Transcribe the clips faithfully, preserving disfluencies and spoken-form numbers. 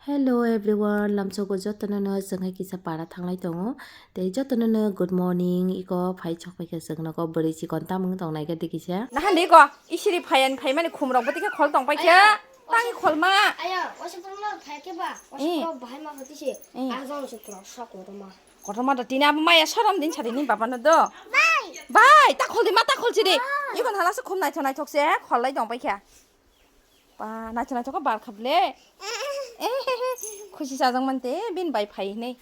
Hello everyone, lamsogo jotono no chwng hai kisa para thanglai tongo. Tei jotono no good morning, iko phai chok pai khe chwng nogo bwrwi chikon tamung tong nai khe dikisa. Nahan de ko, isiri phayan phaimani khum rok bwtwi khe khol tong pai khe. Aya, tangi khol ma. Aya, wasa pang lo phai khe ba, wasa Eh. pang bahai ma khati se. Eh. Ajang se pura sa ko ma. Kotorma da tini abo maya sorom din sari ni baba no do. Bai. Bai, ta khol di ma, ta khol chiri. Bai. Iban hala se khum naithok naithok se khol lai tong pai kha. Pa naithok naithok ko bar khap le. Eh, khusi sajak man te bin bai phai hinai.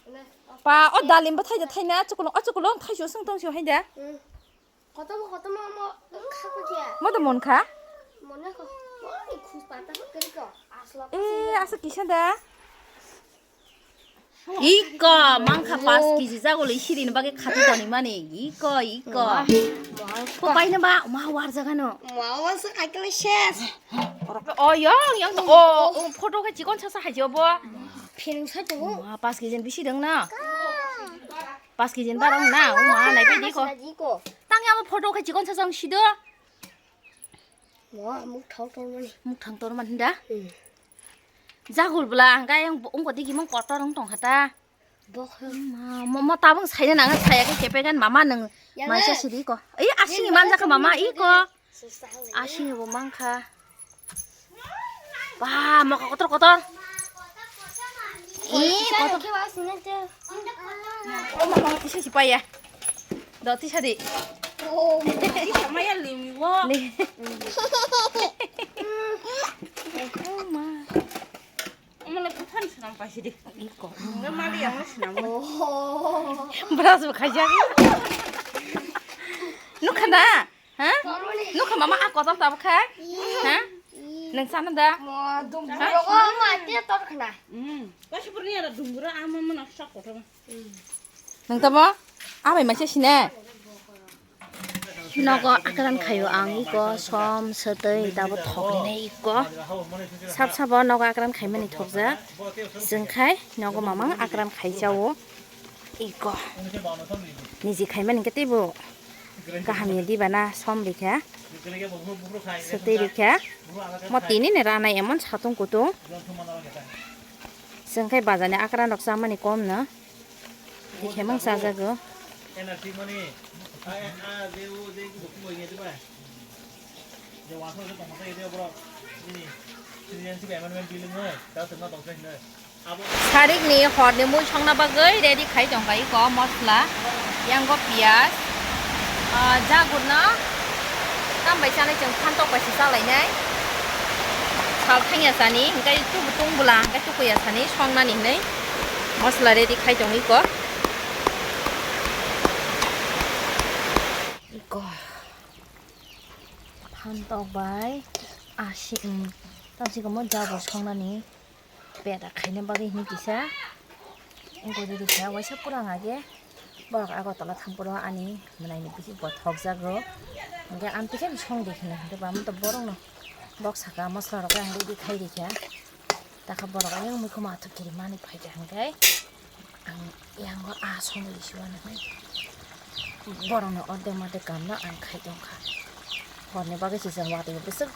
Pa o dalim bo thai da thai na, chukulung, o chukulung thai so sung tong so hai da. Hmm. Kotorma, kotorma mo khakwa khe. Mo do mon kha? Mone kho. Mone khus pata khe ko. Asla. Eh, asa kisa da. Iko, mangkha pas kg jagolo, isirini bagwi khati tonwi mani. Iko, iko. Ko paino ba, ma war jagano. Ma war sa kaikle ses. O, yang, yang, o, o, photo khe chikon sasa hai jobo. Phin sa to. Ma pas kg ni bisi dong na. Pas kg ni barang na, o ma nai pai di ko. Tang ya mo photo khe chikon sasa ang sido. Mo muk thang tor mani. Muk thang tor man hinda. Hmm. Jagol bwla ang khe ang bo-, wngkha digi mung kotor wng tong kha ta. Bok he. Ma, mo, mo tabung saina nang saya khe kepegan mama nang. Ya, maisa le. Sidi ko. Iya, asing ni manjak mama iko. Asing ni bo mangkha. Ba, mo kotor kotor. Ih, kotor. Khe ba asing te. O mama kisa si paya. Do tisa di. Oh, tisa maya limi wo. Ni. O ma. Omole buphan swnam paisidi. Iko. Nge mali yang swnam. Brush bo khaijak. Nukha na? Ha? Nukha mama a kotor tabuk kha? Ha? Nang sana da? Mo dum. Ha? Rogo ma te tor khna. Hmm. Kaisa burni ara dumbura ama mana sak kotor. Nang tamo? Abai maisa sine? Nogo akran khaio ang iko som swtwi tabo thoknai iko. Sab sabo nogo akran khaimani thokjak. Chwng khai nogo mamang akran khaijao iko. Niji khaimani khe teibo kaham ya diba na som rikha. Swtwi rikha. Mo tini ni ranai emon satung kutung. Chwng khai bazar ni akran rok chamani kom no. Dikhemang chajago. Sarik ni hor ni mui songna bagwi ready khai tong kha iko mosla. Yang go piyaj, ah, jagurno tam bai chanai chwng phantok bai se chalainai. Sal thangya sani, hingkai tubu tung bwla, hingkai tukuya sani songnani hinwi mosla ready khai tong iko. Iko. Phantok bai asi, um, tamsi komo jago songnani peda khaina bagwi hinwi kisa gori rikha, waisa pura ang age borok Agartala thampuro ani mwnaini bisi bo thokjago, hingke ang tikhe song de hinwi hingke bo borokno bok saka mosla rok ang ready khai rikha. Takha borok ayang muikhumo athuk kiri mani phaikha hwnkhe ang yango aa songwi siwano hwnwi borokni ordek mordek kamno ang khai tongkha. Horni bagwi se chwng watwi bwswk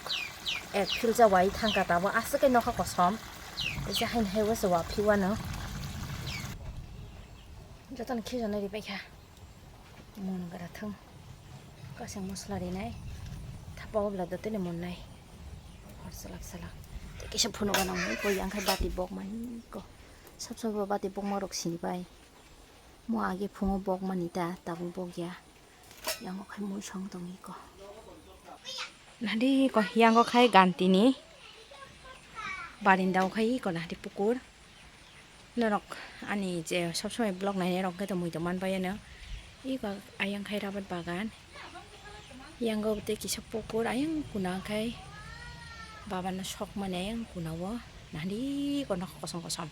ek philsa wai thangkha tabuk aswk khe nokha kosom. Teisa haini hai o se wa phiwano jotono khichonwi ripaikha. Mun gra thung. Kasing mosla rinai. Thapa obla do tini munnai. Hor salak salak. Tei kisa phunuk gana mui koi yang khai bati bok mani ko. Sab sab bati bok ma rok sini pai. Mo age phungo bok mani ta tabuk bok ya. Yang khai mui song tong iko. Nadi ko yang khai ganti ni. Barinda khai ko nadi pukur. Norok ani je sob somoi vlog nainai rok khe to mui tongman bai ano. Iko ayang khai rabar bagan. Yango tei kisa pukur ayang kuna khai babano sok mani ayang kuna o nahani kono kosom kosom.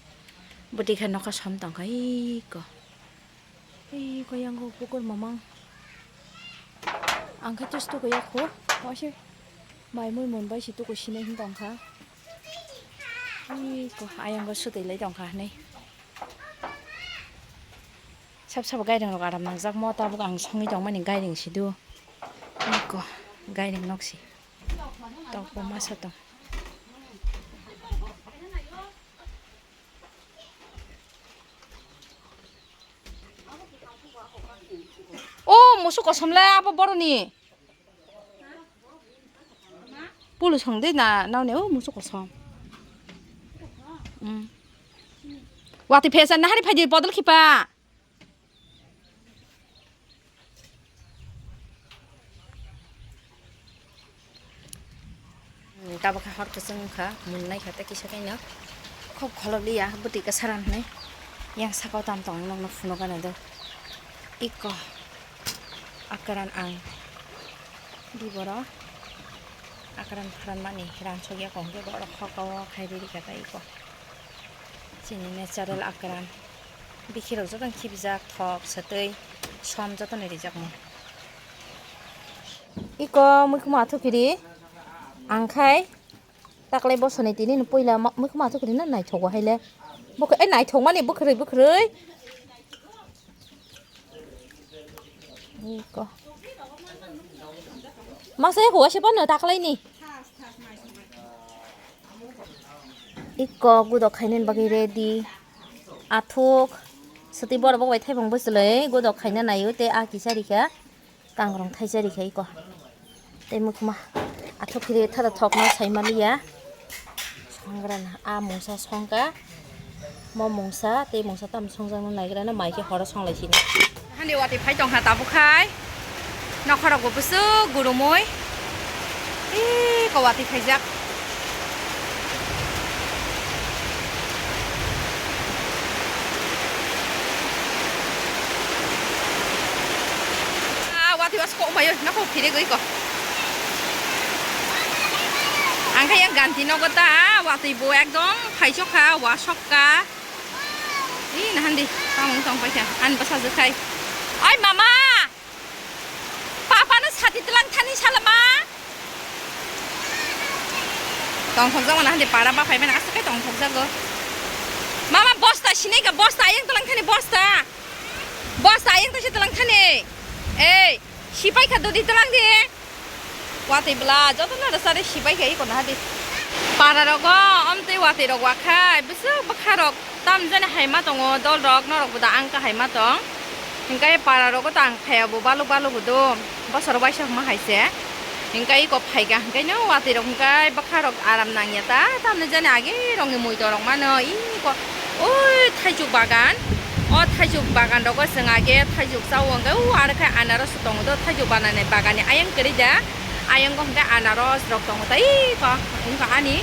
Bwtwi khe nokha som tongkha iko. Iko yango pukur mamang. Ang khe tus tuku yakho, waise mai mui mun bai si tuku sinai hin tongkha. Ui ko ayang go sutui lai tongkha hinui. Sab sabo gairing rok aram nangjak mo tabuk ang songwi tongmani gairing si do. Ui ko gairing nok si. Tok bo masa tong. O musuk kosom le abo boroni. Pulu song de na nao ne o musuk kosom. Hmm. Wati phesa nahari phaidi bodol khipa. Tabuk khe hor kwchwng wngkha, mung naikha tei kisa kaino khok kholobli ya, bwtwi kwsaran hinwi yang sakao tam tong nokno phunukgana do. Iko akran ang di boro akran pharanmani ransok ya kong khe borok hokao khai riri kha tei iko chini natural akran. Bikhirok jotono khibijak, thok, swtwi, som jotono rijakmung. Iko muikhumo athukiri ang khai taklai bosoni tini no puila ma-, muikhumo athukiri no naithok bo haile. Bokhe, eh, naithokmani bwkhwrwi bwkhwrwi. Iko. Masa eko waisa phano taklaini. Iko gudok khainani bagwi ready. Athuk. Swtwi borok bo bai thaipung bwchwlwi gudok khaina naio tei a kisa rikha. Kangrong thaisa rikha iko. Tei mukhuma athuk khiri thada thokno saimaliya. Songrana a mungsa songkha. Mo mungsa tei mungsa tam songjakno naigrana mai khe horo songlai sini. Hani wati phai tongkha tabuk khai. Nokhorok bo bwswk gurumui. Ih, ko wati phaijak. Ah, wati was kok mayo, nokho phirigwi ko. Ang khe yang ganti nogo ta, watwi bo ekdom phaisok kha, wasok kha. Ih, nahandi, tamung tong paikha, ani bwsajwk khai. Oi, mama! Papa no sati tlang thani salama. Tongthokjak mano hande para baphai mano aswk khe tongthokjago. Mama bosta sinai ka bosta ayang tlang thani bosta. Bosta ayang tasi tlang thani. Ei sipai kha dodi tlang di. Watwi bwla jotono rwchari sibai khai iko naha di. Para rogo omtwi watwi rok wakhai bwswk bwkha rok tamjani haima tongo dol rok norok bo da ang kahai ma tong. Hinkhe para rogo tang phaiya bo baluk baluk bo do bosor waisa hwnma hai se. Hinkhe iko phaikha hinkhe no watwi rok hinkhe bwkha rok aram nangya ta tamni jani age rokni mui torok mano iko. Oi thaichuk bagan, o thaichuk bagan rogo chwng age thaichuk chao hwnkhe o aro khe anaros tongo do thaichuk banani baganni ayang kwrwi da, ayang o hwnkhe anaros rok tongo tei ko wngkha ani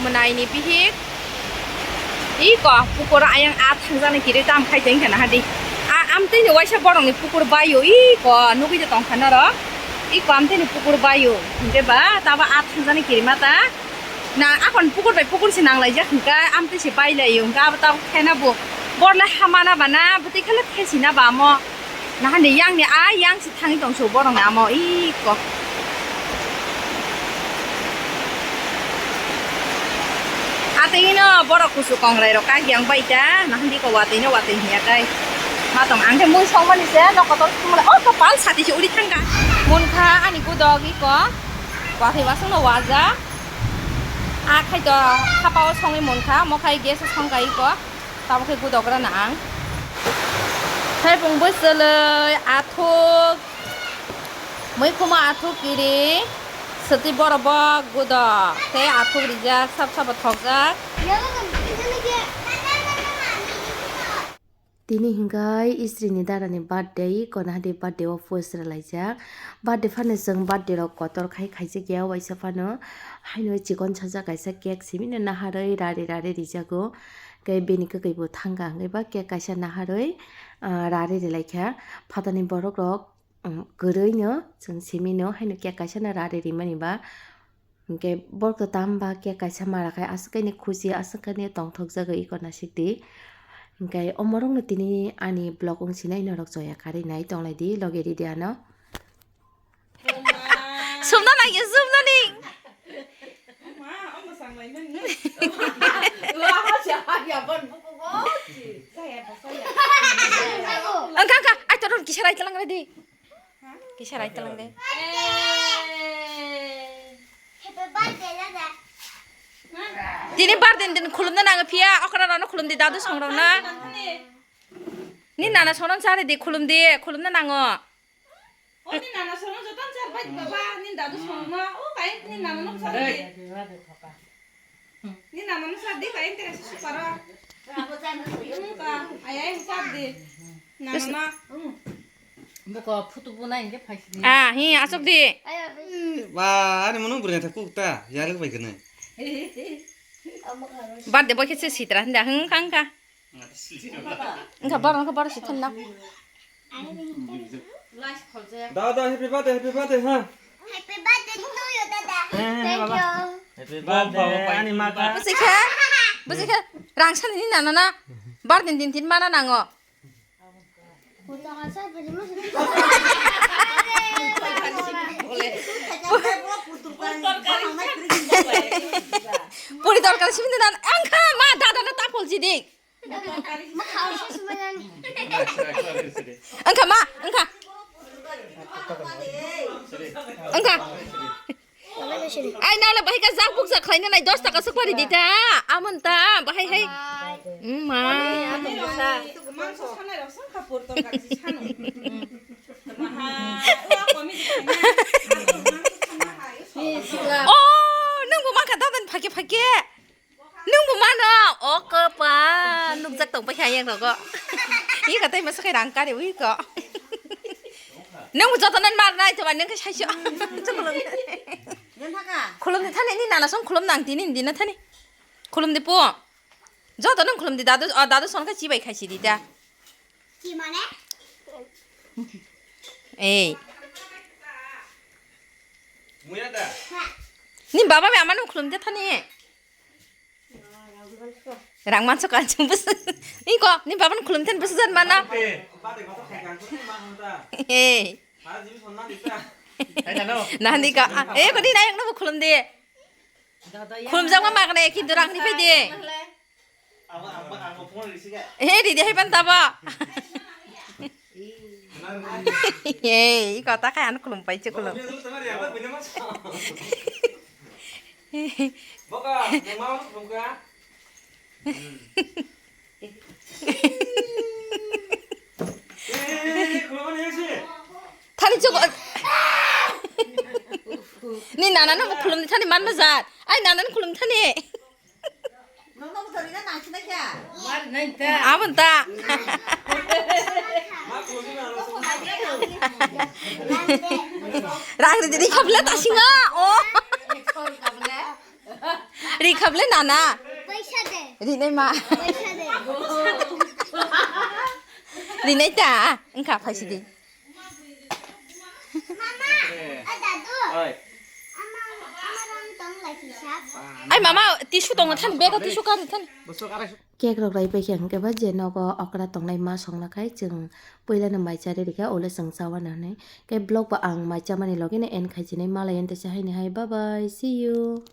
mwnaini bihik iko pukur ayang a thangjaknai kiri tam khai tongkha naha di a amtwini waisa borokni pukur baio iko nugui de tongkha norok iko amtwini pukur baio hwnkhe ba tabo a thangjaknai kiri mata. Na, akon pukur bai pukur se nang laijak hwnkha, amtwi se pai laio hwnkha, abo tabuk khaina bo. Bornai hamana bana, bwtwi khala khaisina ba amo. Nahani yang ni a, yang se thangwi tong so borok ni amo, iko. Atwi no borok kusu kongrai rok kak yang bai ta, nahandi ko watwi no watwi hiya kai. Ma tong ang khe mui song mani se, no kotor song mani, oh, kopal sati se uri thangka. Munkha ani gudok iko, watwi wasung no waja. A khai to hapao songwi munkha, mo khai gas o songkha iko, tamo khe gudok rana ang. Thaipung bwchwlwi athuk, muikhumo athuk kiri, swtwi borok bo gudok tei athuk rijak, sab sabo thokjak. Tini hinkhe istri ni dada ni birthday, kono hadi birthday o post rwlaijak. Birthday phano chwng birthday rok kotor khai khaijak ya, waisa phano haino chikon sajak kaisa cake simi no naharwi rari rari rijago. Khe bini kwkwi bo thangkha hwnkhe ba cake kaisa naharwi, ah, rari rilaikha. Phatani borok rok, um, kwrwi no chwng simi no haino cake kaisa no rari rimani ba. Hinkhe borok to tamo ba khe kaisa mara khai aswk kaini khusi aswk kaini tongthok jagwi iko naisik di. Hinkhe omorok no tini ani vlog wng sinai norok joya karwi nai tonglai di logi ridi ano. Sumna nang ya sumna ning. Engka engka ai toron kisa rai telang di. Kisa rai telang de. Tini birthday din khulumna nango phiya, okra rano khulum di, dadu song rok na. Ni nana sonon sari di khulum di, khulumna nango. O ni nana sono joto sar bai baba, ni dadu sono. O kai ni nana no sar di. Ni nana no sar di kai interest si paro. Ka, ayai sar di. Nana ma. Buko phutu bu nai hingke phaisini. Ah, hi, asok di. Ba, ani mono bwrwi thak kuk ta, yari bai kene. Birthday boy khe se sitra hinda, hwng kha, wngkha. Wngkha, baro, wngkha, baro sitham na. Da, da, happy birthday, happy birthday, ha. Happy birthday to you, dada. Eh, eh, Thank baba. You. Happy birthday, ani maka. Bwswk khe, bwswk khe, rang sani ni nana na. Birthday din tin mana nango. Puri dorkar simi dan, angkha ma dada na tapol jidik. Angkha ma, angkha. Angkha. Ai, nang le bahai ka jak buk jak khlaina nai, dos taka swk pari di ta. Amon ta, bahai hai. Mm, ma. Mangso sanai rok song kha por to ka si sano. Maha, ua komi di khaina. Mangso sanai hai. Oh, nung bo mangkha dadan phake phake. Nungbo mano, o kwpa, nukjak tong paikha yang rogo. Ika tei masa kai rang kari wi ko. Nungbo joto nan mar nai to nung kai saisyo. Khulum ni thani ni nana song khulum nang tini ni dina thani. Khulum di po. Joto nung khulum di dadu, o dadu son kai chibai khai si di ta. Chi mane? Ei. Muya da. Ni baba be amanu khulum de thani. Rang manso ka chung bus. Iko, ni baban khulum ten bus jan mana. Bade, bade, bade, bade, bade, bade, bade, bade. Hey. Mara jimi sonna dita. Nandi ka, ah, eh, ko ni nayang no khulum de. Khulum jang ma magne, kintu rang ni pede. Abo, abo, abo phone risi ga. He, di de, he, pan tabo. Hey, kota kaya anu khulum pai che khulum. Boka, mama khulum ka. Thani chuk. Ni nana no khulum thani man bazar. Ai nana no khulum thani. Abon ta. Rang ri di kable ta singa. Oh. Ri kable nana. Paisa de. Ri nai ma. Paisa de. Ri nai ta. Engka phaisi di. Mama, a dadu. Oi. Ama, ama rang tong lai kisa. Ai mama, tissue tong than, bag o tissue kar than. Cake rok rai paikha hwnkhe ba je nogo okra tongnai ma songna khai chwng puilano mai charwi rikha, ule chwng chawana hwnwi. Khe vlog bo ang mai chamani logino end khai sinai, malai ente se haini hai, bye bye, see you.